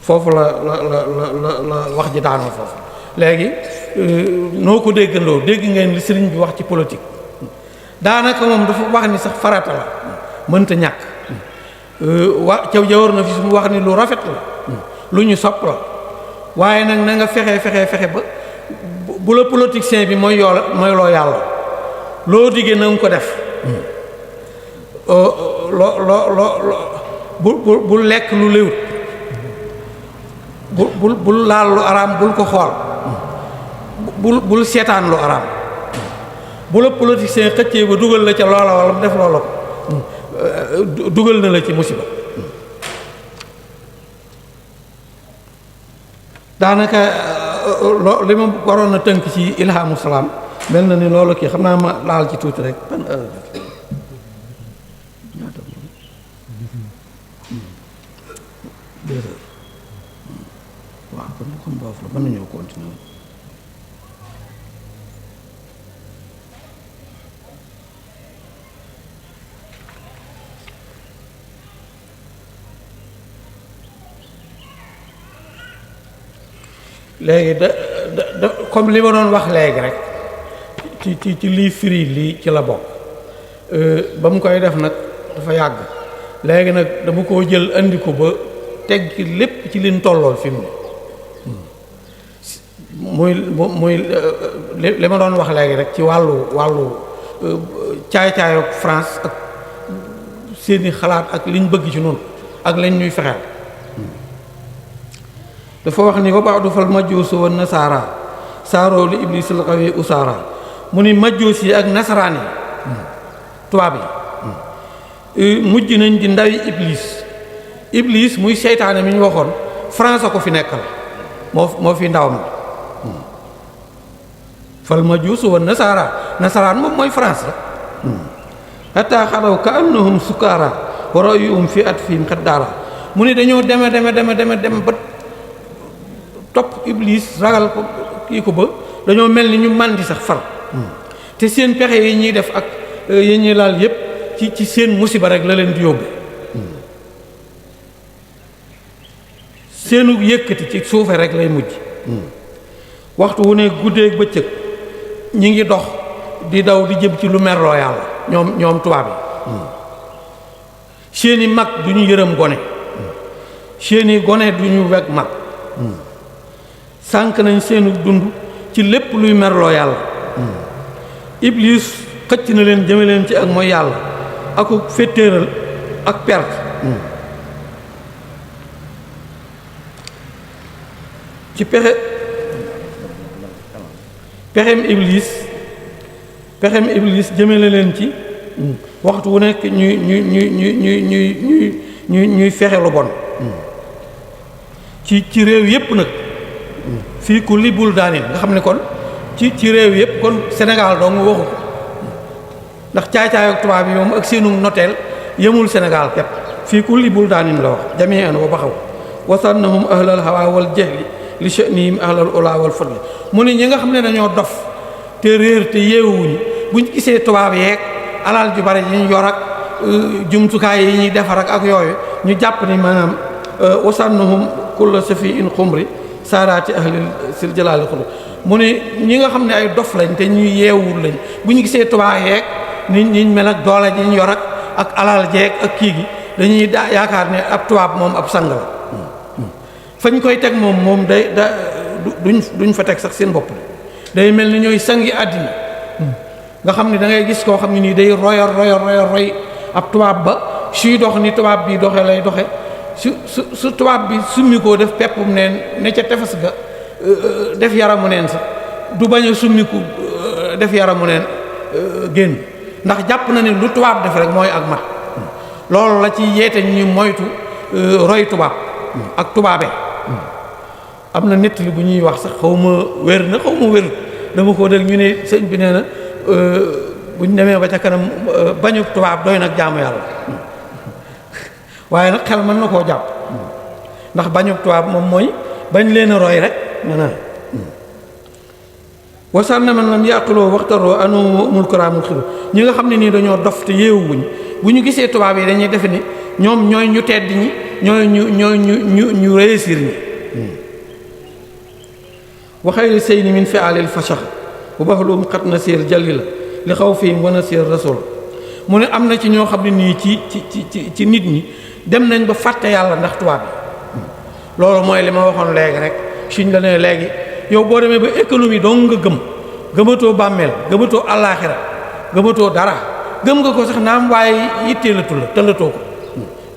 foofu la wax ji daanoo foofu. léegi noo ko déggandoo dégg ngeen li sëriñ bi wax ci politique daanaka moom dafa wax ni sax farata la mënta ñàkk ca jawar na fi su mu wax ni lu rafet la lu ñu sopp la waaye nag na nga fexe ba bu la politicien bi mooy loo yàlla loo diggee na nga ko def bul lekk lu léwut bul laal lu araam bul ko xool bul seetaan lu araam bu la politicien xëccee ba dugal la ca loola wala mu def loola ko dugal na la ci musiba daanaka li ma waroon a tënk ci ilhamu salaam mel na ni loolu kii xam naa ma laal ci tuuti rek ban heure waaw kon xam boofu la mën nañoo continuer léegi da comme li ma doon wax léegi rek ci lii firi lii ci la bokk ba mu koy def nag dafa yàgg léegi nag dama koo jël andi ko ba teg ci lépp ci liñ tollool fi mu muy li ma doon wax léegi rek ci wàllu caay-caayu France ak seeni xalaat ak liñ bëgg ci noonu ak lañ ñuy fexeel dafa wax ni wa ba'du fal majjuusu wa nasaara saaroo li iblis al qawi usaara mu ni majjuus yi ak nasaraan yi tubaab yi mujj nañ di ndawi iblis muy seytaane mi ñu waxoon France a ko fi nekkal moo fi ndaw mi fal majjuusu wa nasaraan moom mooy France la hatta xalaw ka annahum sukaara wa ra'yuhum fi atfihim xaddaara mu ni dañoo deme ba topp iblis ragal ko kii ko ba dañoo mel ni ñu màndi sax far te seen pexe yi ñuy def ak yi ñuy laal yépp ci seen musiba rek la leen di yóbbu seenu yëkkati ci suufe rek lay mujj waxtu wu ne guddeeg bëccëg ñi ngi dox di daw di jëm ci lu merloo yàlla ñoom tubaab yi seeni mag du ñu yërëm gone seeni gone du ñu weg mag sànk nañ seenu dund ci lépp luy merloo yàlla iblis xëcc na leen jëme leen ci ak mooy yàlla aku féttéeral ak perte ci pexem iblis jëme na leen ci waxtu wu nekk ñuy fexe lu bon ci réew yépp nag fii ku li bul daanin nga xam ne kon ci réew yëpp kon Sénégal dong waxu ko ndax caay-caay ak tubaab yi moom ak seenu noteel yemul Sénégal képp fii ku li bul daanin la wax jami'an wa baxaw wasannahum ahlal hawa wal jahli li sha'nihim ahlal ula wal fadli mu ne ñi nga xam ne dañoo dof te réer te yeewuñu buñ gisee tubaab yeeg alal ju bari yi ñu yor ak jumtukaay yi ñuy defar ak yooyu ñu jàpp ni maanaam wasannahum kulla safi'in xumri saaraati ahli sil jalaali xulu mu ne ñi nga xam ne ay dof lañ te ñuy yeewul lañ bu ñu gisee tubaab yeeg niñ mel ak doole ji ñu yor ak alal jeeg ak kii gi dañuy yaakaar ne ab tubaab moom ab sang la fañ koy teg moom day duñ fa teg sax seen bopp day mel ni ñooy sangi àddina nga xam ne da ngay gis koo xam ne nii day roy ab tubaab ba suy dox ni tubaab bi doxe lay doxe su tubaab bi summi koo def peppum neen ne ca tefes ga def yaramu neen sax du bañ a summiku def yaramu neen génn ndax jàpp na ne lu tubaab def rek mooy ak mat loolu la ci yeete ñu moytu roy tubaab ak tubaabe am na nettali bu ñuy wax sax xaw ma wér dama ko dégg ñu ne sëñ bi nee na buñ demee ba ca kanam bañu tubaab doy nag jaamu yàlla waaye nag xel mën na koo jàpp ndax bañu tubaab moom mooy bañ leen a roy rek na wasal na man lam yàquloo waxtaroo ano umul karaamul xiru ñi nga xam ne nii dañoo dof te yeewuwuñ bu ñu gisee tubaab yi dañuy defe ni ñoom ñooy ñu tedd ñi ñooy ñu réussir ñi waxayri sëy ni min fi alil fashax bu baxlum xat na séer jalila li xaw fii wan a séer rasul mu ne am na ci ñoo xam ne nii ci nit ñi dem nañ ba fàtte yàlla ndax tubaab bi loolu mooy li ma waxoon léegi rek suñ la ne léegi yow boo demee ba économie dong nga gëmatoo bàmmeel gëmatoo àllaaxira gëmatoo dara gëm nga ko sax naam waaye yitteelatu la tëlatoo ko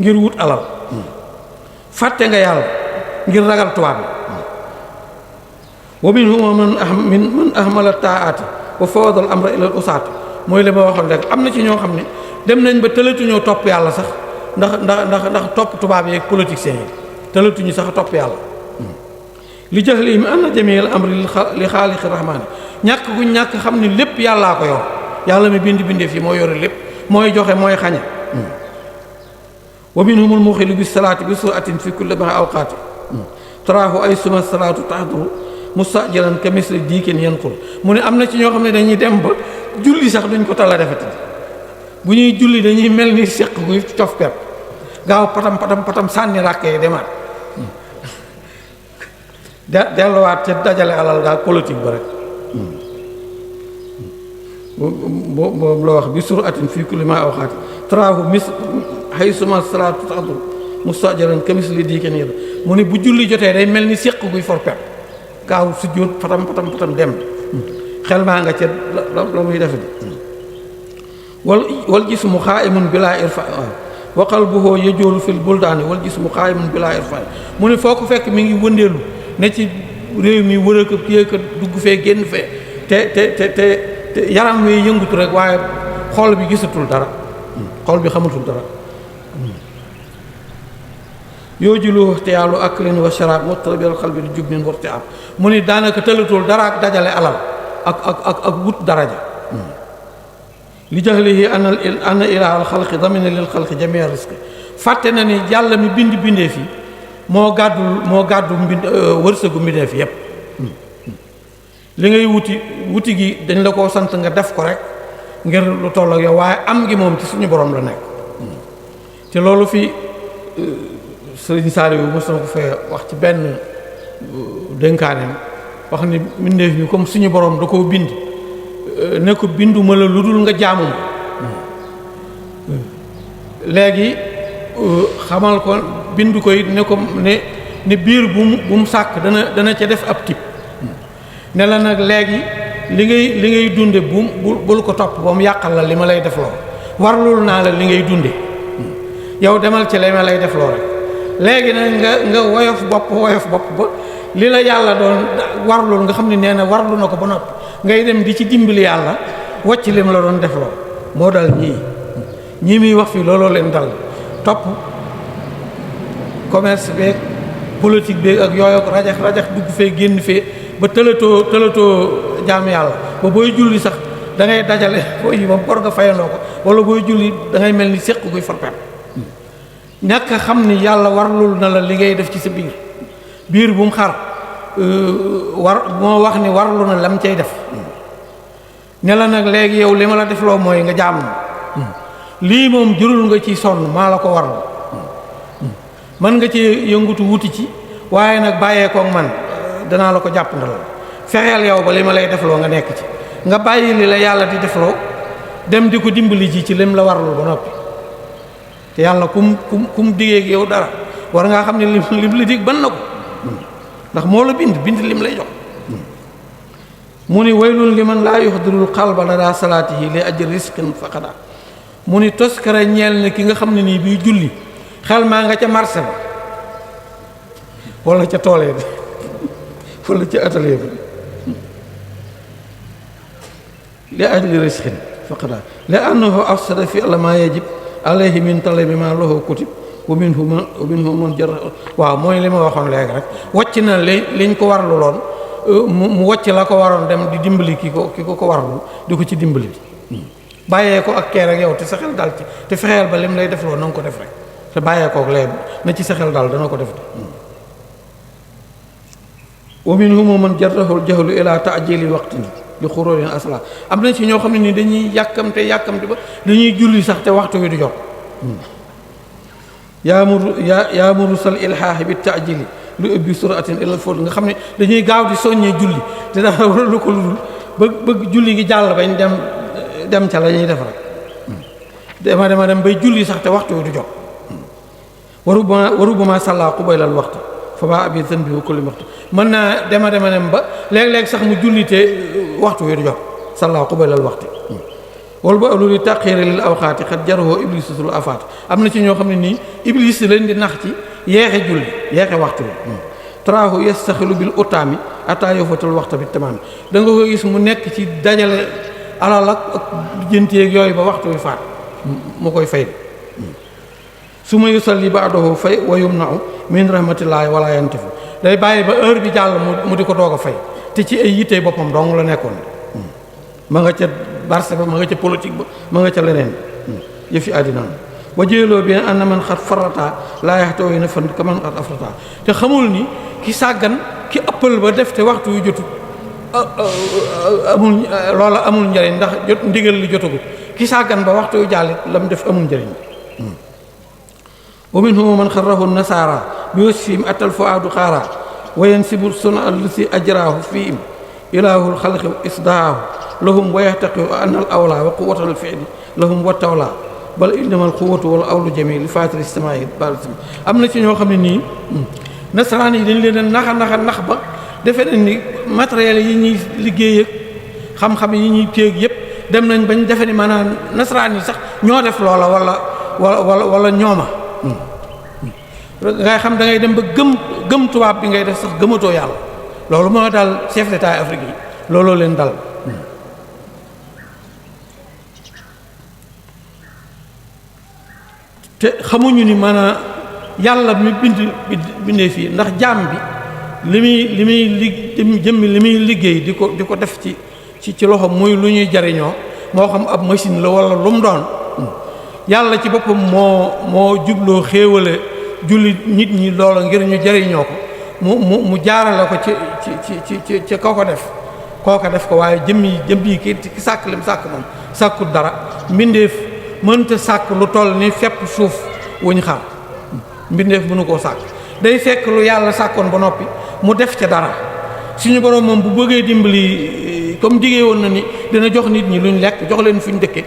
ngir wut alal fàtte nga yàlla ngir ragal tubaab bi wa minhum man ahmala taati wa fawada al amra ila al usaati mooy li ma waxoon rek am na ci ñoo xam ne dem nañ ba tëlatuñoo topp yàlla sax ndax topp tubaab yi ak politiciens yi tëlatuñu sax topp yàlla li jahlihim anna jamiil amri li xaaliqi rahmaani ñàkk gu ñàkk xam ne lépp yàllaa ko yor yàlla mi bindeef yi moo yore lépp mooy joxe mooy xañe wa minhumul muxilu bis salaati bi suratin fi kulli ma awqaati taraahu ay suma salaatu tahduru mustajiran ka misli diikin yanqur mu ne am na ci ñoo xam ne dañuy dem ba julli sax duñ ko tala defeti bu ñuy julli dañuy mel ni séq guy cof pepp gaaw patam sànni ràkkee demaat delluwaat ca dajale alal daal politique ba rek boobu la wax bi suratin fii kulli ma awqaati taraahu mis hay suma salaatu tahduru mustajiran ka misli diikin yanqur mu ne bu julli jotee day mel ni séq guy for pepp gaaw sujjóot patam dem xel maa nga ca la muy defe wal jismu xaa'imun bilaa irfa wa qalbuhu yajuulu fil buldaani wal jismu xaa'imun bilaa irfa mu ne foo ko fekk mi ngi wëndeelu ne ci réew mi wër a kii ka dugg fee génn fee te yaram wi yëngutu rek waaye xol bi gisatul dara xol bi xamatul dara yoojilu waxtiyaalu aklin wa sharaab wa tarbiyatul qalbi li jubnin wa irtiaab mu ni daanaka tëlatul dara ak dajale alal ak wut daraja li jahlihi anna ilaahal xalqi damina lil xalqi jamia risqi fàtte na ni yàlla mi bindee fi moo gàddu wërsëgu mbindeef yépp li ngay wuti gi dañ la koo sant nga def ko rek ngir lu toll ak yow waaye am gi moom ci suñu borom la nekk te loolu fi Sëriñ Saaliw mos na ko fee wax ci benn dénkaaneem wax ni mbindeef mi comme suñu borom da koo bind ne ko binduma la lu dul nga jaamu ma léegi xamal ko bind ko it ne ko ne biir bu mu sàkk dana ca def ab tib ne la nag léegi li ngay dunde bul ko topp ba mu yàqal la li ma lay def loo warlul naa la li ngay dunde yow demal ci li ma lay def loo rek léegi nag nga woyof bopp ba li la yàlla doon warlul nga xam ne nee na warlu na ko ba noppi ngay dem di ci dimbali yàlla wàcc li mu la doon def loo moo dal ñii muy wax fii looloo leen dal topp commerce beeg politique beeg ak yooyu ak rajax dugg fee génn fee ba tëlatoo jaam yàlla ba booy julli sax da ngay dajale boo yi ba bor nga fayandoo ko wala booy julli da ngay mel ni séq guy farpet ñàkk a xam ni yàlla warlul na la li ngay def ci sa biir bu mu xar moo wax ni warlu na lam cay def ne la nag léegi yow li ma la def loo mooy nga jaamu lii moom jurul nga ci sonn maa la ko warlu mën nga ci yëngutu wuti ci waaye nag bàyyee koog man danaa la ko jàpp ndal fexeel yow ba li ma lay defloo nga nekk ci nga bàyyi li la yàlla di defloo dem di ko dimbali ji ci lim la warlu ba noppi te yàlla kum digee ak yow dara war ngaa xam ne lim la dig ban na ko ndax moo la bind lim lay jox mu ni waylun liman laa yuxdirul qalba la salaatihi li ajri risqin faqada mu ni toskare ñeel na ki nga xam ne nii bii julli xel maa nga ca marché ba wala ca toolee bi wala ca atelier bi li ajri risqin faqada li annahu afsada fi ma yajib alayhi min talabi ma lahu kutib wa minhu man jar waaw mooy li ma waxoon léegi rek wàcc na liñ ko warlu loon mu wàcc la ko waroon dem di dimbali ki ko warlu di ko ci dimbali bàyyee ko ak kee rek yow te sa xel dal ci te fexeel ba lim lay def loo na nga ko def rek te bàyyee ko ak lee na ci sa xel dal dana ko def de wa minhum man jarrahul jahlu ila ta'jili waqtin li xuróorin asla am na ci ñoo xam ne ni dañuy yàkkamte ba dañuy julli sax te waxtu wi du jot yaamuru sal ilhaahi bi taajili lu ubbi suratin ilal fóot nga xam ne dañuy gaaw di soññee julli te dafa lu ko ludul bëgg julli gi jàll bañ dem ca la ñuy def rek dema dem bay julli sax te waxtu wi du jot waru ba ma sàllaa qubaylal waxtu fa ba abi sën bi kulli waxtu mën naa dema dem ba léeg-léeg sax mu julli te waxtu wi du jot sàllaa qubaylal waxtu wala ba aluli taxiiri lil awxaati xat jarahoo iblis sul afaat am na ci ñoo xam ne nii iblis leen di nax ci yeexe julli yeexe waxtu bi traahu yastaxilu bil utaami ataa yofatul waxtu bi tamaam da nga ko gis mu nekk ci dajale alal ak jënteeg yooyu ba waxtu wi faat mu koy fay su ma yusalli ba'dahu fay wa yumna'u min rahmatillaahi wala yantafi day bàyyi ba heure bi jàll mu di ko doog a fay te ci ay yittey boppam dong la nekkoon ma nga ca barse ba ma nga ca politique ba ma nga ca leneen yëfi àddina wa jéeloo bi an na man xat farata laa yaxtawi na fan ka man xat afrata te xamul ni ki sàggan ki ëppal ba def te waxtu yu jotut amul loola amul njariñ ndax jot ndigal li jotagut ki sàggan ba waxtu yu jàllit la mu def amul njariñ wa minhum man xarrahu nasaara bi wasfihim atal fuaadu xaara wa yansibu suna allati ajraahu fiihim ilaahul xalqi isdaahu lahum wa yaxtaqi an al awla wa quwatal fi'li lahum wa tawla bal innamal quwwatu wal awlu jami li fatiri samaa'i am na ci ñoo xam ne nii nasaraan yi dañ leen a nax ba defe nañ ni matériel yi ñuy liggéey ak xam-xam yi ñuy téeg yëpp dem nañ bañ defe ni maanaam nasaraan yi sax ñoo def loola wala ñooma ngay xam da ngay dem ba gëm tubaab bi ngay def sax gëmatoo yàlla loolu moo dal chef d'état Afrique yi looloo leen dal te xamuñu ni maanaam yàlla mi bindee fii ndax jaam bi li muy liggéey di ko def ci loxo muy lu ñuy jariñoo moo xam ab machine la wala lu mu doon yàlla ci boppam moo jubloo xéewale julli nit ñi loola ngir ñu jariñoo ko mu jaarale ko ci koo def ko waaye jëmmi ki sàkk lim sàkk moom sàkkut dara mbindeef mënta sàkk lu toll ni fepp suuf wuñ xar mbindeef mënu koo sàkk day fekk lu yàlla sàkkoon ba noppi mu def ca dara suñu borom moom bu bëggee dimbali comme digee woon na ni dina jox nit ñi luñ lekk jox leen fuñ dëkke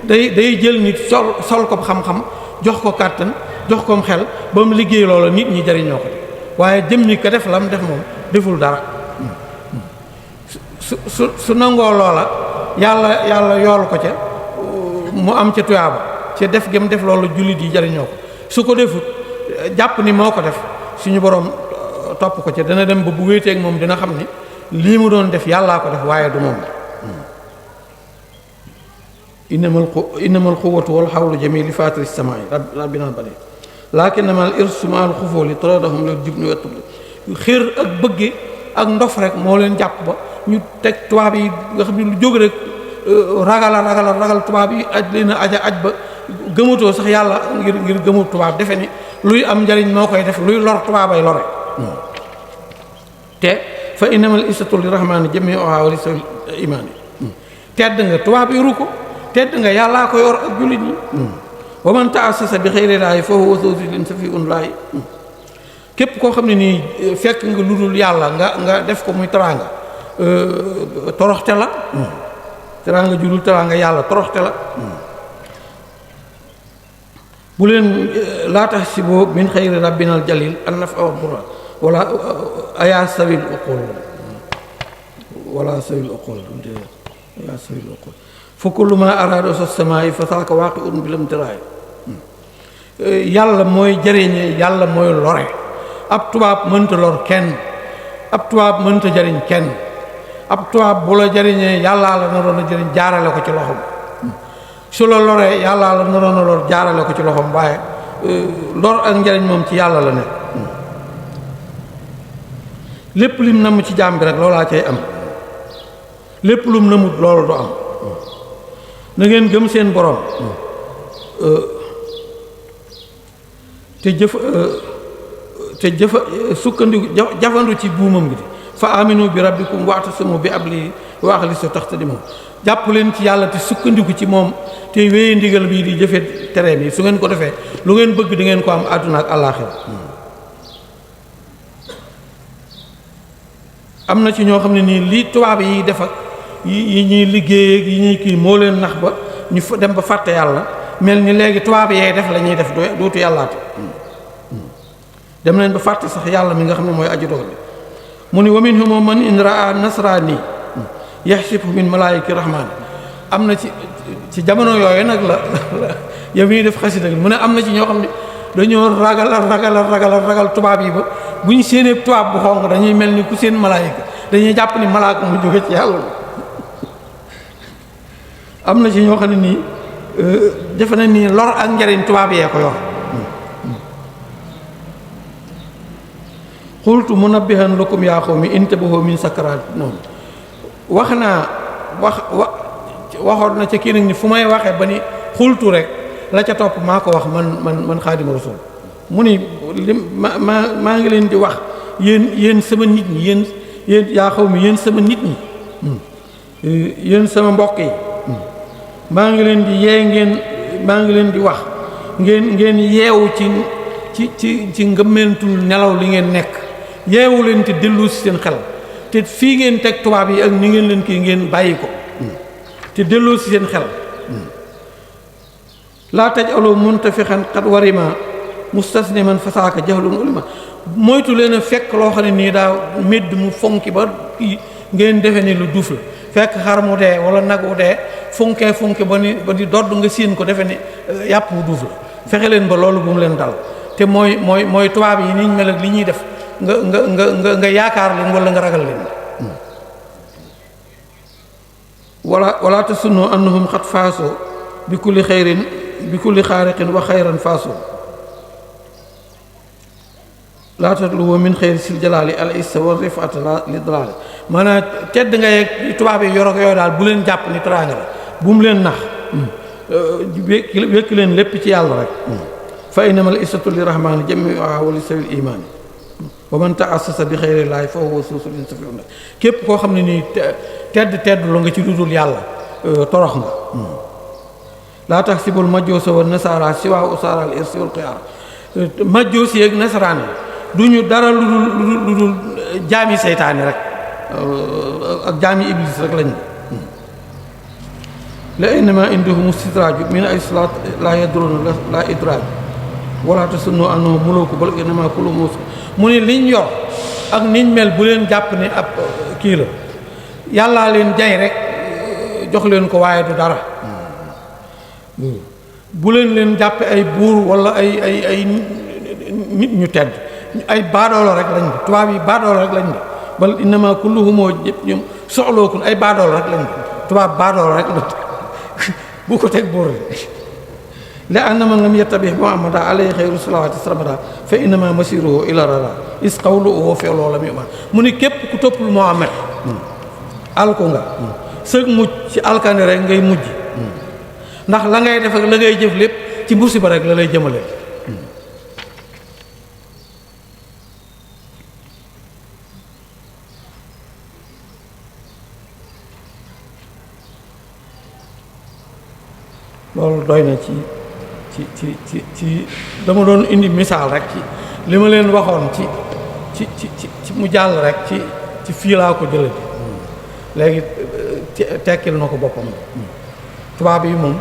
day jël nit sol ko xam-xam jox ko kàttan jox ko xel ba mu liggéey loola nit ñi jariñoo ko waaye jëmmi ko def la mu def moom deful dara su nangoo loola yàlla yoolu ko ca mu am ca tuyaaba ca def gëm def loolu jullit yi jariñoo ko su ko defut jàpp ni moo ko def suñu borom topp ko ca dana dem ba bu wéeteeg moom dina xam ni lii mu doon def yàllaa ko def waaye du moom innamal quwwatu wal hawlu jami li fatiri samaa'i rabbina bari lakinnamal irsu ma'al xufooli taradahum lil jubni wa tubli xër ak bëgge ak ndof rek moo leen jàpp ba ñu teg tubaab yi nga xam ne lu jóg rek ragal tubaab yi aj leen aj ba gëmatoo sax yàlla ngir gëmu tubaab defe ni luy am njariñ moo koy def luy lor tubaabay lore te fa innamal izzatu li rahmaani jamii'uhaa wa li sawil imaani tedd nga tubaab yoru ko tedd nga yàllaa ko yor ak jullit ñi wa man ta'assasa bi xayri laahi fa huwa zawjun safiihun laahi képp koo xam ne nii fekk nga lu dul yàlla nga def ko muy teraanga toroxte la teraanga jurul teraanga yàlla toroxte la bu leen laa tahsibu min xayri rabbinal jalil an nafa wa durra wala ayaa sawil uqul wala sawil uqul ayaa sawil uqul fa kullu ma araada sa samaa'i fa saaka waaqi'un bil imtiraay yàlla mooy jariñe yàlla mooy lore ab tubaab mënta lor kenn ab tubaab mënta jariñ kenn ab tubaab bu la jariñee yàllaa la naroon a jariñ jaarale ko ci loxom su la loree yàllaa la naroon a lor jaarale ko ci loxom waaye lor ak njariñ moom ci yàlla la nekk lépp lim namm ci jaam bi rek loolaa cay am lépp lum namut loolu du am na ngeen gëm seen borom te jëfa sukkandiku jafandu ci buumam gi fa aminu bi rabbikum wa'tasimu bi abli wa akhlisu tahtadimu jàpp leen ci yàlla te sukkandiku ci moom te wéye ndigal bii di jëfe tere bi su ngeen ko defee lu ngeen bëgg di ngeen ko am àdduna ak àllaaxira am na ci ñoo xam ne nii li tubaab yi def ak yi ñuy liggéey ak yi ñuy kii moo leen nax ba ñu dem ba fàtte yàlla mel ni léegi tubaab yee def la ñuy def dootu yàllaate dem nañ ba fàtte sax yàlla mi nga xam ne mooy aju dogal mu ni wa minhum man in raa nasrani yaxsifu min malaayiki rahmaani am na ci jamono yooyu nag la yow miy def xasida mu ne am na ci ñoo xam ne dañoo ragal tubaab yi ba bu ñu séenee tubaab bu xonq dañuy mel ni ku seen malaayika dañuy jàpp ni malaaka mu jóge ci yàlla am na ci ñoo xam ne nii defe na nii lor ak njariñ tubaab yee ko yor xultu munabbihan lakum yaa qawmi intabihu min sakaraat noonu waxoon na ca kii nag ni fu may waxee ba ni xultu rek la ca topp maa ko wax man Xaadimu Rasuul mu ni maa ngi leen di wax yéen sama nit ñi yéen yaa qawmi yéen sama nit ñi yéen sama mbokk yi maa ngi leen di wax ngeen yeewu ci ngëmmentul nelaw li ngeen nekk yeewu leen te dellu si seen xel te fii ngeen teg tubaab yi ak ni ngeen leen kii ngeen bàyyi ko te delloo si seen xel laa taj aloo muntafixan xat warima mustasniman fasaaka jahlun ulima moytu leen a fekk loo xam ne nii daa médd mu fonki ba ngeen defe ni lu duuf la fekk xar mu dee wala nag wu dee funke ba ni dodd nga séen ko defe ni yàpp wu duuf la fexe leen ba loolu bu mu leen dal te mooy tubaab yi niñ mel ak li ñuy def nga yaakaar leen wala nga ragal leen wala tasunnu annahum xat faasoo bi kulli xaariqin wa xayran faasoo laa tatlubu min xayri sil jalaali al issa wa rifata li dalaali maanaam tedd nga yeeg tubaab yi yorog yooyu daal bu leen jàpp ni teraanga la bu mu leen nax wékk leen lépp ci yàlla rek fa innamal issatu li rahmaani jamii'uhaa wa li sawil imaani wa man ta'assasa bi xayri llaahi fa huwa zu sulmin safiihun képp koo xam ne nii tedd lu nga ci dudul yàlla torox nga laa taxsibul majoosa wa nasaara siwaa usaara al irsi wal xiyaar majoos yeeg nasaraan yi du ñu dara lu dul jaami seytaane rek ak jaami iblis rek lañ la innama indahum istidraaju min aysu laa yadruuna laa idraaj wala tasunnu annahum muluuku bal innama kullu muus mu ne liñ yor ak niñ mel bu leen jàpp ne ab kii la yàllaa leen jay rek jox leen ko waaye du dara bu leen jàppe ay buur wala ay nit ñu tedd ay baadoolo rek lañ bi tubaab yi baadoolo rek lañ bi bal innama kulluhumoo yëpp ñoom soxlookun ay baadoolo rek lañ bi tubaab baadoolo rek la bu ko teg buur la annama lam yattabi muhammada alayhi xayru salawaati sarmada fa innama masiruhu ila rara is qawluhu fi'luhu lam yu'man mu ni képp ku toppul Muhammad alku nga sëg mujj ci alkane rek ngay mujj ndax la ngay def ak la ngay jëf lépp ci musiba rek la lay jëmale loolu doy na ci dama doon indi misaal rek ci li ma leen waxoon ci mu jàll rek ci fii laa ko jële léegi tekkil na ko boppam tubaab yi moom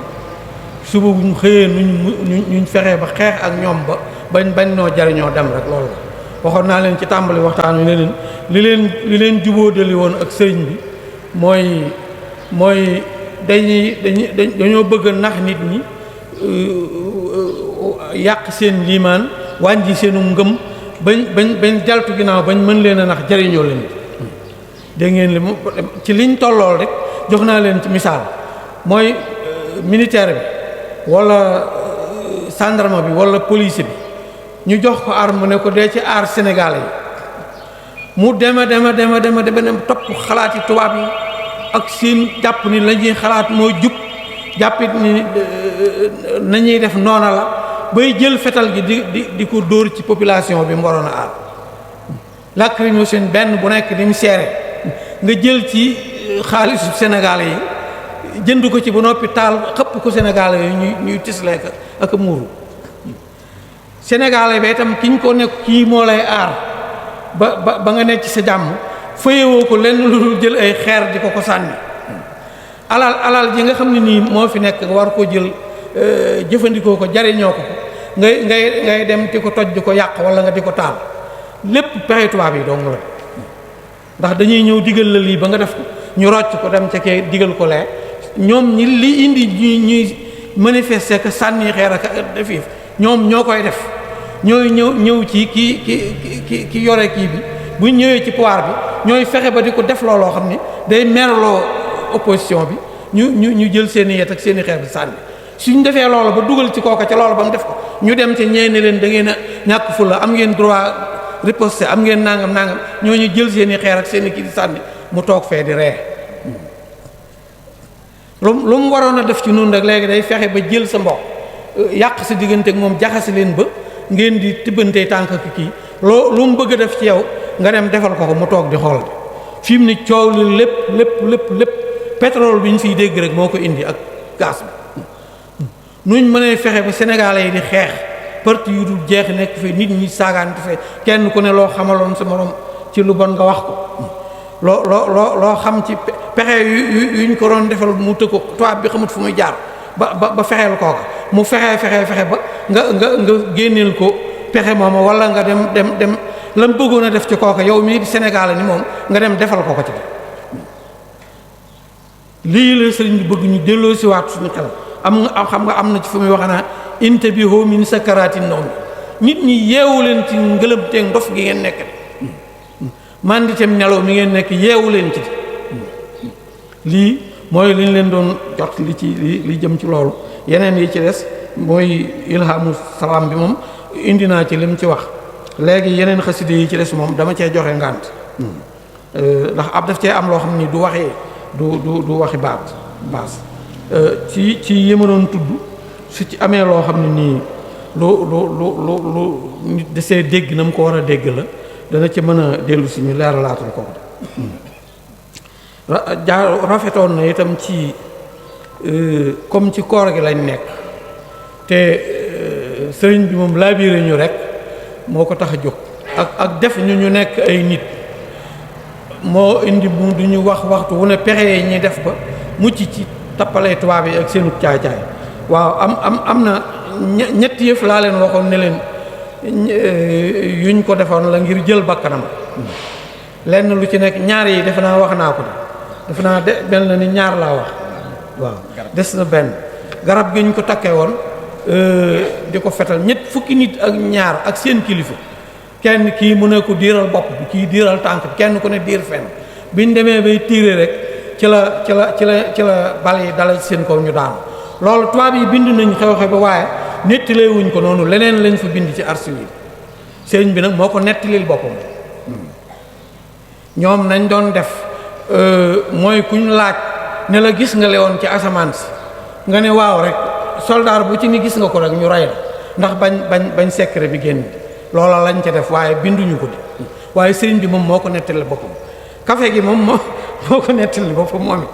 suba bu ñu xëyee nuñ fexee ba xeex ak ñoom ba bañ noo jariñoo dem rek loolu la waxoon naa leen ci tàmbali waxtaan wi ne leen li leen jubóodali woon ak sëriñ bi mooy dañoo bëgg a nax nit ñi yàq seen liimaan wàññi seenu ngëm bañ jaltu ginnaaw bañ mën leen a nax jariñoo leen dégg ngeen li ci liñ tollool rek jox naa leen ci misaal mooy militaire bi wala gendarme bi wala police bi ñu jox ko arme ne ko dee ci aar Sénégal yi mu dema topp xalaati tubaab yi ak seen jàpp ni la ñuy xalaat moo jub jàppit ni nañuy def noona la bay jël fetal gi di ko dóor ci population bi mu waroon a aar lacrymogène benn bu nekk ni mu seere nga jël ci xaalisu Sénégal yi jënd ko ci ba noppi taal xëpp ko Sénégal yi ñuy tislee ak muuru Sénégal ba itam kiñ ko nekk kii moo lay aar ba nga nekk ci sa jàmm fayewoo ko lenn lu dul jël ay xeer di ko sànni alal ji nga xam ne nii moo fi nekk nga war koo jël jëfandikoo ko jariñoo ko ngay dem di ko toj di ko yàq wala nga di ko taal lépp pexe tubaab yi dong la ndax dañuy ñëw digal la lii ba nga def ko ñu rocc ko dem ca kee digal ko lee ñoom ñi li indi ñuy manifester que sànni xeer ak defiif ñoom ñoo koy def ñooy ñëw ci ki yore kii bi bu ñëwee ci pouvoir bi ñooy fexe ba di ko def looloo xam ni day merloo opposition bi ñu jël seen i yet ak seen i xeer bi sànni suñ defee loolu ba dugal ci kooka ca loolu ba mu def ko ñu dem ci ñeene leen da ngeen a ñàkk fu la am ngeen droit riposter am ngeen nangam ñooñu jël seen i xeer ak seen i kii di sànni mu toog fee di ree lu mu waroon a def ci noonu rek léegi day fexe ba jël sa mbokk yàq sa diggante ak moom jaxase leen ba ngeen di tibbantee tànk ak kii lu mu bëgg a def ci yow nga dem defal ko mu toog di xool fi mu ne coow li lépp pétrole bi ñu fiy dégg rek moo ko indi ak gaz bi nuñ mënee fexe ba sénégalais yi di xeex parti yu dul jeex nekk fi nit ñi saagaante fe kenn ku ne loo xamaloon sa morom ci lu bon nga wax ko loo xam ci pexe yuñ ko doon defal mu tëg ko tubaab bi xamut fu muy jaar ba fexeel kooka mu fexe ba nga génneel ko pexe mooma wala nga dem lam bëggoon a def ci kooka yow mii di Sénégal ni moom nga dem defal ko ci lii la sëriñ bi bëgg ñu delloo si waat suñu xel xam nga am na ci fu muy wax naa intabihu min sakarati nawm nit ñi yeewu leen ci ngëlëmteeg ndof gi ngeen nekk manditem nelaw mi ngeen nekk yeewu leen ci lii mooy li ñu leen doon jot li jëm ci loolu yeneen yi ci des mooy ilhamu salaam bi moom indi naa ci lim ci wax léegi yeneen xaside yi ci des moom dama cee joxe ngànt ndax ab daf cee am loo xam ni du waxi baas ci yi ma doon tudd su ci amee loo xam ne nii lu nit desee dégg na mu ko war a dégg la dana ci mën a dellu si ñu leeralaatul ko rafetoon na itam ci comme ci koor gi lañ nekk te sëriñ bi moom laabiire ñu rek moo ko tax a jóg ak def ñu nekk ay nit moo indi mu du ñu waxtu wu ne pexe yi ñuy def ba mucc ci tappalee tubaab yi ak seenu caay-caay waaw am na ñetti yëf laa leen waxoon ne leen yuñ ko defoon la ngir jël bakkanam lenn lu ci nekk ñaar yi defe naa wax naa ko defe naa mel na ni ñaar laa wax waaw des na benn garab gi ñu ko takkee woon di ko fetal fukki nit ak ñaar ak seen kilifa kenn kii mu ne ko diiral bopp bi kii diiral tànk bi kenn ku ne diir fenn biñ demee bay tiire rek ci la bal yi dala seen kaw ñu daanu loolu tubaab yi bind nañ xew-xew ba waaye nettalee wuñ ko noonu leneen lañ fa bind ci archive yi sëriñ bi nag moo ko nettalil boppam ñoom nañ doon def mooy kuñ laaj ne la gis nga lewoon ci asamaan si nga ne waaw rek soldaar bu ci ni gis nga ko rek ñu rey la ndax bañ secret bi génn loola lañ ca def waaye binduñu ko di waaye sëriñ bi moom moo ko nettali boppam café gi moom moo ko nettali boppam moom it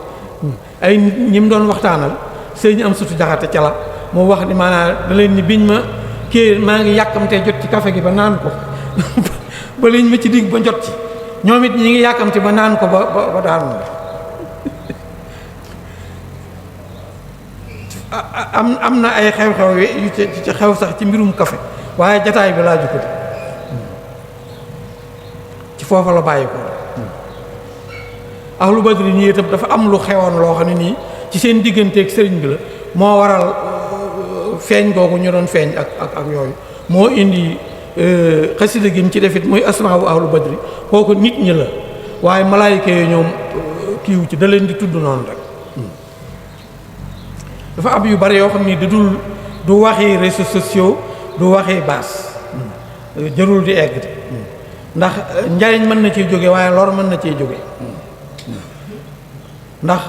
ay ñi mu doon waxtaanal sëriñ am sutu jaxate ca la moo wax ni maanaam da leen ni biñ ma kii maa ngi yàkkamtee jot ci café gi ba naan ko ba liñ ma ci digg ba jot ci ñoom it ñi ngi yàkkamte ba naan ko ba daanu am na ay xew-xew yu ci xew sax ci mbirum café waaye jataay bi laa jukko ci foofa la bàyyi ko ahlu badri nii itam dafa am lu xewoon loo xam ne nii ci seen digganteeg sëriñ bi la moo waral feeñ googu ñu doon feeñ ak yooyu moo indi xasida gi mu ci defit muy asmaa bu ahlu badri kooku nit ñi la waaye malaayika yi ñoom kiiw ci da leen di tudd noonu rek dafa am yu bari yoo xam ni du waxi réseaux sociaux du waxi baas jërul di egg de ndax njariñ mën na ciy jóge waaye lor mën na ciy jóge ndax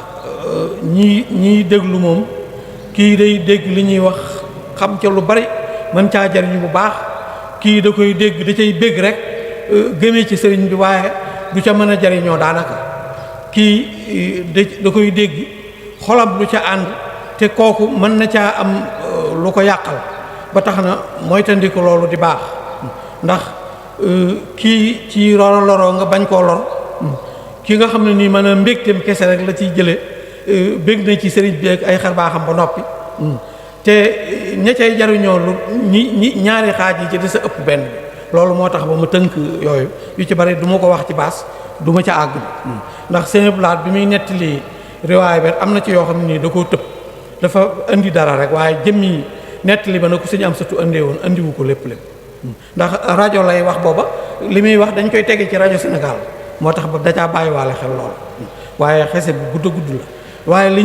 ñiy déglu moom kii day dégg li ñuy wax xam ca lu bari mën caa jariñu bu baax kii da koy dégg da cay bégg rek gëmee ci sëriñ bi waaye du ca mën a jariñoo daanaka kii da koy dégg xolam lu ca ànd te kooku mën na caa am lu ko yàqal ba tax na moytandiku loolu di baax ndax kii ci loroo nga bañ koo lor ki nga xam ne nii mën a mbégteem kese rek la ciy jële bég na ci sëriñ bi ak ay xar baaxam ba noppi te ña cay jariñoo lu ñaari xaaj yi ci di sa ëpp benn bi loolu moo tax ba mu tënk yooyu yu ci bari du ma ko wax ci baas du ma ca àgg ndax seen blaat bi muy nettali riwaay bi am na ci yoo xam ne nii da koo tëb dafa indi dara rek waaye jëmmi nettali ba na ko suñu am satu indee woon indiwu ko lépp ndax rajo lay wax booba li muy wax dañ koy tege ci rajo Sénégal moo tax ba dacaa bàyyiwaale xel lool waaye xese bu gudd gudd la waaye li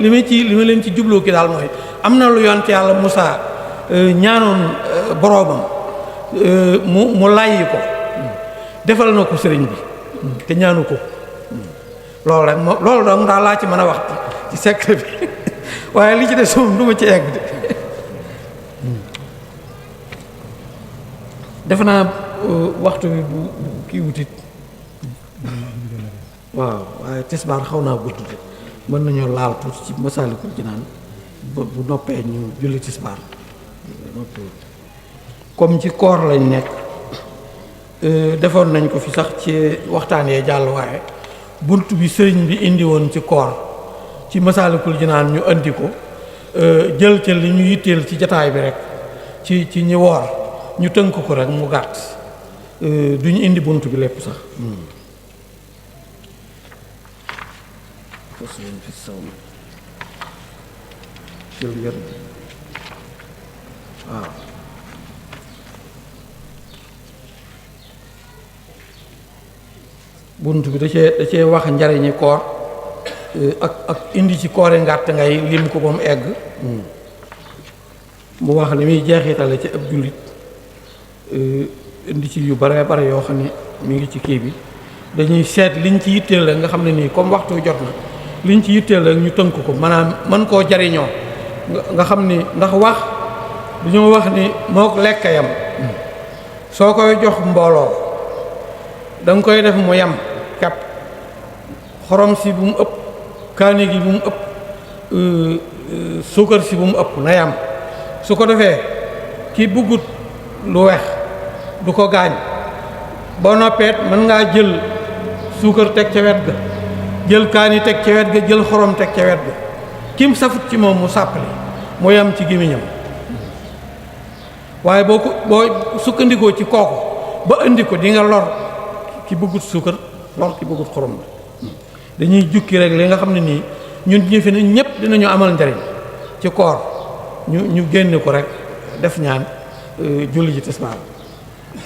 ma leen ci jubloo ki daal mooy am na lu yonent yàlla Musaa ñaanoon boroomam mu layyi ko defal na ko sëriñ bi te ñaanu ko loolu rek moom loolu dong daal laa ci mën a wax ci secret bi waaye li ci des moom du ma ci egg de defe naa waxtu bi bu kii wutit waaw waaye tisbaar xaw naa gudd de mën nañoo laal tuuti ci Masaalikul Jinaan bu noppee ñu julli tisbaar comme ci koor lañ nekk defoon nañ ko fi sax ci waxtaan yee jàll waaye bunt bi sëriñ bi indi woon ci koor ci Masaalikul Jinaan ñu andi ko jël ca li ñu yitteel ci jataay bi rek ci ñi woor ñu tënk ko rek mu gàtt duñu indi bunt bi lépp sax waaw bunt bi da cee wax njariñi koor ak indi ci koore ngàtt ngay lim ko ba mu egg mu wax li muy jeexitale ci ab jullit indi ci yu bare bare yoo xam ne mi ngi ci kii bi dañuy seet liñ ci yitteel rek nga xam ne nii comme waxtu jot na liñ ci yitteel rek ñu tënk ko maanaam mën koo jariñoo nga xam ni ndax wax dañoo wax ni moo lekk yam soo koy jox mbooloo da nga koy def mu yam kap xorom si bu mu ëpp kaani gi bu mu ëpp suukar si bu mu ëpp na yam su ko defee ki buggut lu weex du ko gaañ boo noppeet mën ngaa jël suukar teg ca wet ga jël kaani teg ca wet ga jël xorom teg ca wet ga kim safut ci moom mu sàppali mu yam ci gémmiñam waaye boo sukkandikoo ci kooku ba indi ko di nga lor ki bëggut suukar lor ki bëggut xorom la dañuy jukki rek li nga xam ne nii ñun ñu fi ne ñëpp dinañu amal njariñ ci koor ñu génne ko rek def ñaan julli ji tisbaar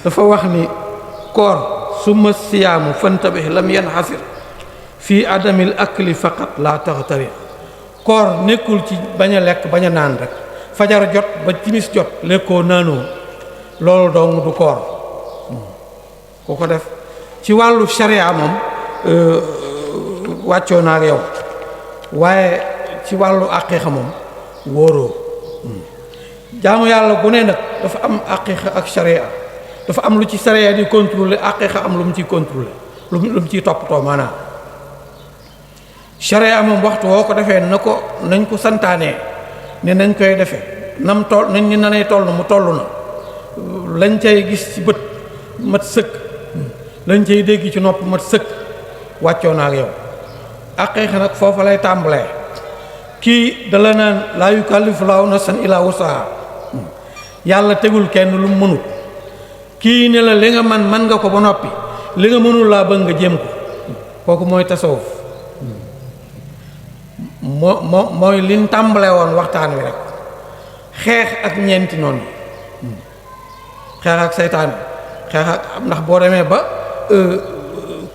dafa wax ni koor summa siyaamu fantabih lam yanxasir fii adamil akli faqat la taxtari koor nekkul ci bañ a lekk bañ a naan rek fajar jot ba timis jot lekkoo naanoo loolu dong du koor ku ko def ci wàllu sharia moom wàccoo naa ak yow waaye ci wàllu aqiiqa moom wóoroo jaamu yàlla bu ne nag dafa am aqiiqa ak sharia dafa am lu ci sharia di contrôler aqiiqa am lu mu ciy contrôler lu mu ciy toppatoo maanaam sharia moom waxtu woo ko defee nañ ko santaanee ne nañ koy defee nam toll nañ ni nanay toll mu toll na lañ cay gis ci bët mat sëkk lañ cay dégg ci nopp mat sëkk wàccoo naa ak yow aqiiqa nag foofa lay tàmbalee kii dala naan laa yukallifu laahu nafsan illaa wusahaa yàlla tegul kenn lu mu mënut kii ne la li nga man nga ko ba noppi li nga mënul laa bëgg nga jéem ko kooku mooy tasawuf mooy liñ tàmbalee woon waxtaan wi rek xeex ak ñeenti noonu xeex ak seytaan bi xeex ak ndax boo demee ba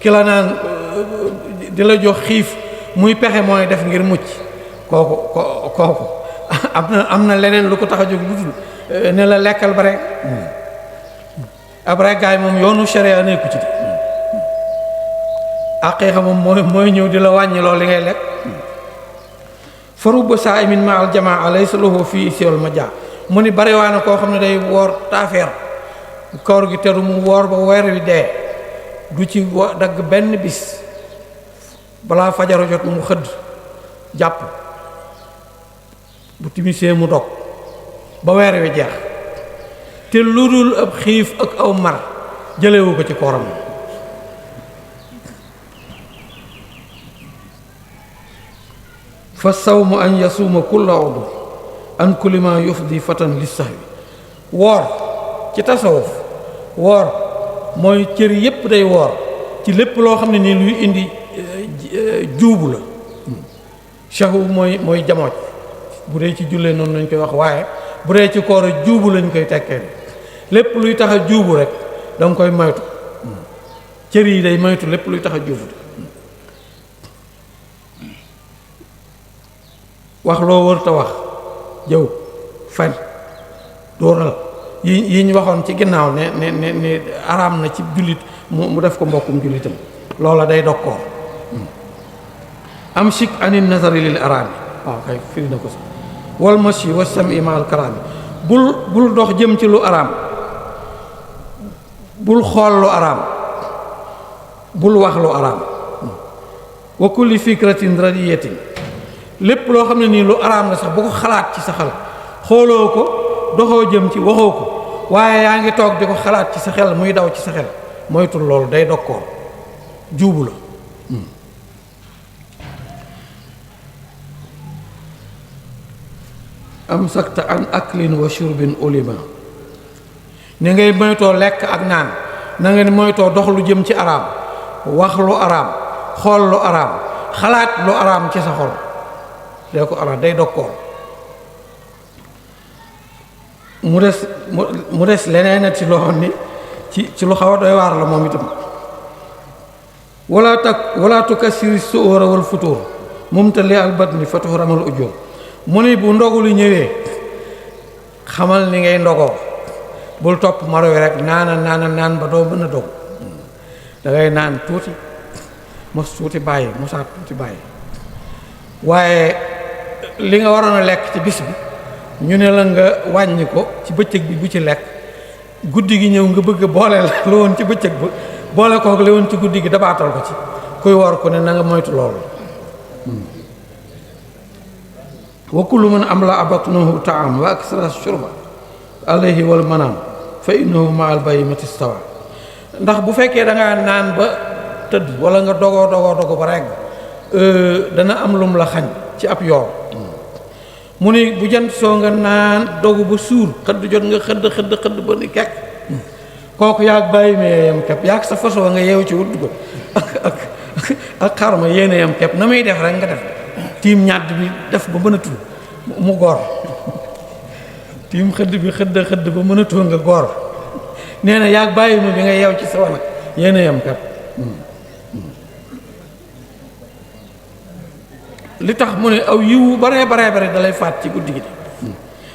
ki la naan di la jox xiif muy pexe mooy def ngir mucc kooku am na leneen lu ko tax a jóg lu dul ne la lekkal ba rek ab rek gaay moom yoonu sharia nekku ci aqiiqa moom mooy ñëw di la wàññi loolu li ngay lekk faruba saa'imin ma al jamaa laysa lahu fii siwal majaa mu ni bari waa na koo xam ne day woor taafeer koor gi teru mu woor ba weer wi dee du ci dagg benn bis balaa fajaro jot mu xëdd jàpp bu timisee mu dog ba weer wi jeex te lu dul ab xiif ak aw mar jëlewu ko ci kooram fa sawmu an yasuuma kulla udu an kulli ma yufdi fatan lis sahwi woor ci tasawuf woor mooy cër yépp day woor ci lépp loo xam ne nii luy indi juubu la shahu mooy jamooj bu dee ci jullee noonu lañ koy wax waaye bu dee ci koor juubu lañ koy tekkee lépp luy tax a juubu rek danga koy moytu cër yi day moytu lépp luy tax a juubu wax loo wër ta wax jëw fen dóoral yi ñu waxoon ci ginnaaw ne araam na ci jullit mu def ko mbokkum jullitam loola day dog koor am shik anin nazari lil araami waaw kay firi na ko sax wal mashi wa sam'i ma'al kalaami bul dox jëm ci lu araam bul xool lu araam bul wax lu araam wa kulli fikratin radiyatin lépp loo xam ne nii lu araam la sax bu ko xalaat ci sa xel xooloo ko doxoo jëm ci waxoo ko waaye yaa ngi toog di ko xalaat ci sa xel muy daw ci sa xel moytul loolu day dog koor juubu la am sakta an aklin wa shurbin ulima ni ngay moytoo lekk ak naan na ngeen moytoo dox lu jëm ci araam wax lu araam xool lu araam xalaat lu araam ci sa xol dee ko araam day dog koor mu des leneen ci loo xam ni ci lu xaw a doy waar la moom itam wala tukassiri suura wal futur mumtali al batni fa tuhramal ujur mu ni bu ndogu lu ñëwee xamal ni ngay ndogoo bul topp maro yi rek naan ba doo mën a dog da ngay naan tuuti mos tuuti bàyyi mosaat tuuti bàyyi waaye li nga waroon a lekk ci bis bi ñu ne la nga wàññi ko ci bëccëg bi bu ci lekk guddi gi ñëw nga bëgg boole la lu woon ci bëccëg ba boole kook li woon ci guddi gi dabaatal ko ci kuy war ko ne na nga moytu loolu wa kullu man amla batnahu ta'am wa aksara shurba alayhi wal manam fa innahu ma al bayyimati istawa ndax bu fekkee da ngaa naan ba tëdd wala nga dogo ba rek dana am lum la xañ ci ab yoon mu ni bu jant soo nga naan dogu ba suur xëdd jot nga xëdd ba ni kekk kooku yaag bàyyi ma yem kepp yaag sa façon nga yeewu ci wut ko ak xarma yéene yem kepp na muy def rek nga def tiim ñàdd bi def ba mënatul mu goor tiim xëdd bi xëdd ba mënatul nga goor nee na yaag bàyyi ma bi nga yeew ci sa wanag yéene yem kepp li tax mu ne aw yiwu bare dalay faat ci guddi gi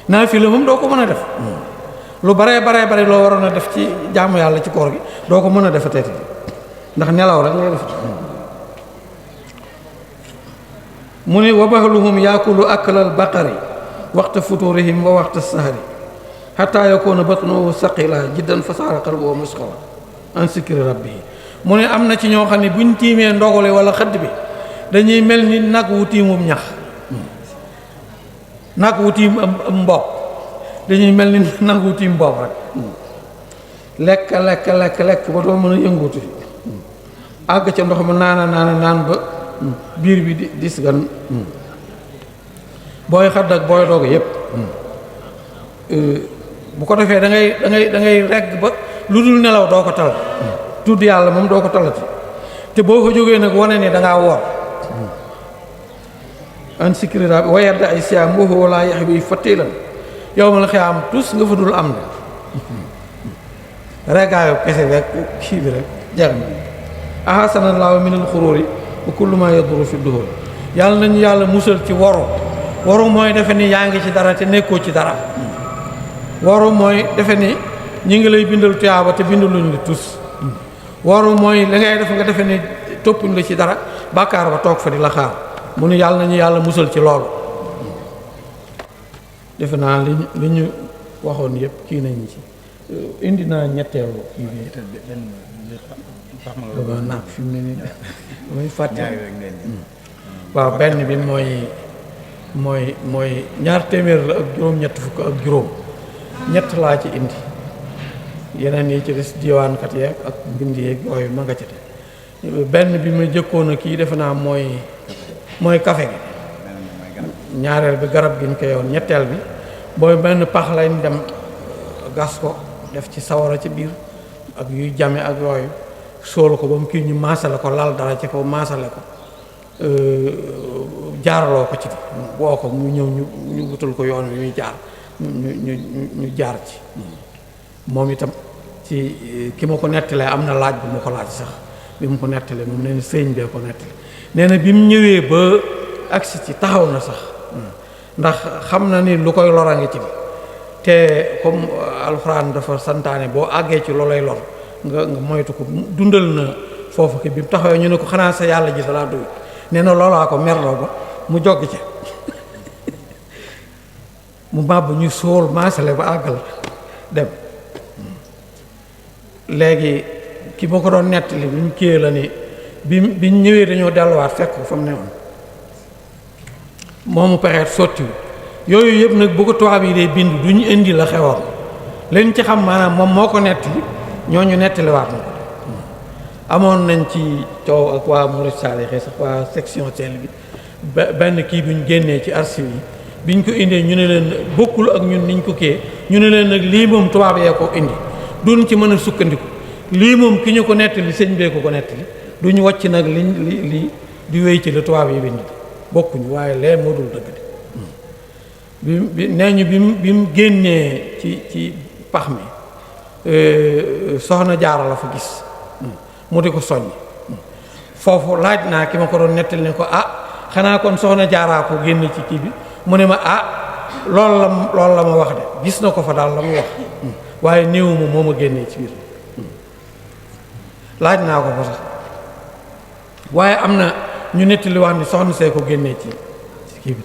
naa fi la moom doo ko mën a def lu bare loo waroon a def ci jaamu yàlla ci koor gi doo ko mën a defa teeti ndax nelaw rek ngay def mu ne wa bahluhum yaakulu aklal baqari waxta futurihim wa waxta sahari xataa yakuuna batnuhu saqila jiddan fa saara qalbuhu masqala an sikri rabbihi mu ne am na ci ñoo xam ne buñ tiimee ndogale wala xëdd bi dañuy mel ni nag wu tiimum ñax nag wu tiim am mbopp dañuy mel ni nag wu tiim mbopp rek lekk ba doo mën a yëngutu àgg ca ndox ma naan ba biir bi dis gan booy xadd ak booy doog yépp bu ko defee da ngay regg ba lu dul nelaw doo ko tal tudd yàlla moom doo ko talati te boo ko jógee nag wane ni dangaa woor an sikri rabbi wa yarda ay siyaam wa huwa laa yaxwi fatilan yowmal xiyaam tus nga fa dul am ne reggaayu kese rek kii bi rek jeex na ahasanallaahu minal xuruuri wa kullu ma yaduru fi duhur yàlla nañu yàlla musal ci waru mooy defe ni yaa ngi ci dara te nekkoo ci dara waru mooy defe ni ñi ngi lay bindal tuyaaba te bindaluñ la tus waru mooy li ngay def nga defe ni toppuñ la ci dara bàkkaar ba toog fa di la xaar mu ne yàlla nañu yàlla musal ci loolu defe naa li ñu waxoon yëpp kii nañu ci indi naa ñetteelu kii bi dama naag fi mu ne nii damay fàtte waaw benn bi mooy ñaar téeméer la ak juróom-ñett fukk ak juróom ñett laa ci indi yeneen yi ci des diwaankat yeeg ak mbind yeeg yooyu ma nga ci te benn bi ma jëkkoon a kii defe naa mooy café gi ñaareel bi garab gi ñu koy yoon ñetteel bi booy benn pax lañ dem gas ko def ci sawara ci biir ak yuy jame ak yooyu sóolu ko ba mu kii ñu maasale ko lal dara ci kaw maasale ko jaaraloo ko ci woo ko mu ñëw ñu wutal ko yoon wi muy jaar ñu jaar ci moom itam ci ki ma ko nettalee am na laaj bu ma ko laaj sax bi mu ko nettalee moom nee na sëñ bee ko nettali nee na bi mu ñëwee ba agsi ci taxaw na sax ndax xam na ni lu koy lor a ngi ci bi te comme alxuraan dafa santaane boo àggee ci loolay lor nga moytu ko dundal na foofu ki bi mu taxawee ñu ne ko xanaa sa yàlla ji dalaa doy nee na loolaa ko merloo ba mu jogg ci mu màbb ñu sóol maasale ba àggal dem léegi ki ma ko doon nettali bi mu kiyee la ni bi ñu ñëwee dañoo delluwaat fekk ko fa mu ne woon moomu pexeet sottiwu yooyu yëpp nag bu ko tubaab yi dee bind du ñu indi la xewoon leen ci xam maanaam moom moo ko nettali ñooñu nettaliwaat na ko amoon nañ ci coow ak waa Mouride Sall sax waa section sel bi benn kii bi ñu génnee ci archive yi biñ ko indee ñu ne leen bokkul ak ñun niñ ko kee ñu ne leen nag lii moom tubaab yee ko indi duñ ci mën a sukkandiku lii moom ki ñu ko nettali sëñ bee ko nettali duñu wàcc nag li di wéy ci la tubaab yi bind bokkuñu waaye lee moo dul dëgg de bi nee ñu bi mu génnee ci pax mi soxna jaara la fa gis mu di ko soññ foofu laaj naa ki ma ko doon nettali ne ko xanaa kon soxna jaaraa ko génne ci kii bi mu ne ma loolu la ma wax de gis na ko fa daal la mu wax waaye néew ma moo ma génnee ci biir laaj naa ko fa sax waaye am na ñu nettali wax ni soxna see ko génnee ci kii bi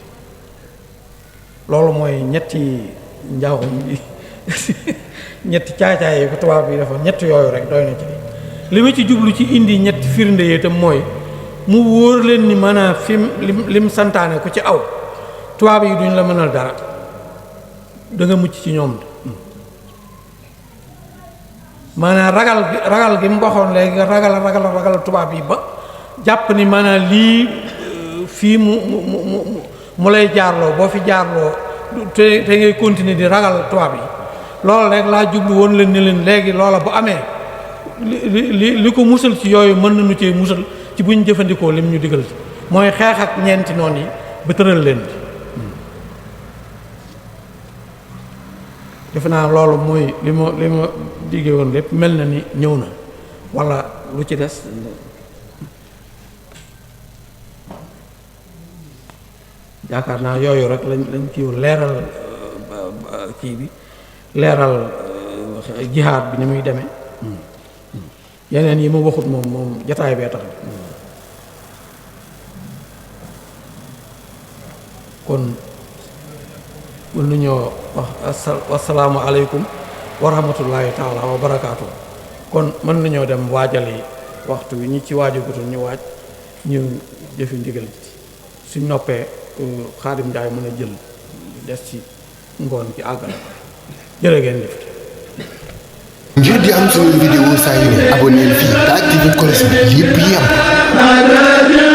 loolu mooy ñetti njaaxum bi ñetti caacaay yi ko tubaab bi dafa ñett yooyu rek doy na ci li ma ci jublu ci indi ñetti firnde yi itam mooy mu wóor leen ni maanaam lim santaane ku ci aw tubaab yi duñ la mënal dara da nga mucc ci ñoom maanaam ragal gi mu waxoon léegi nga ragal tubaab yi ba jàpp ni maanaam lii fii mu lay jaarloo boo fi jaarloo te ngay continuer di ragal tubaab yi loolu rek laa jublu woon leen ni leen léegi loola bu amee li ko musal ci yooyu mën nañu cee musal ci buñ jëfandikoo lim ñu digal ci mooy xeex ak ñeenti noon yi ba tëral leen defe naa loolu mooy li ma diggee woon lépp mel na ni ñëw na walla lu ci des yaakaar naa yooyu rek lañ kiiw leeral kii bi leeral jihaad bi ni muy demee yeneen yi ma waxut moom jataay bee tax kon mën nañoo wax assalaamu aleykum wa rahmatullahi taala wa barakaatu kon mën nañoo dem waajali waxtu wi ñi ci waajagutul ñu waaj ñu jëfi ndigal suñ noppee Xaadim Njaay mën a jël des ci ngoon ci àggal jërë ngeen jëf. ngir di am suñu vidéo saa yu ne abonné fii te activé cloche bi lépp yem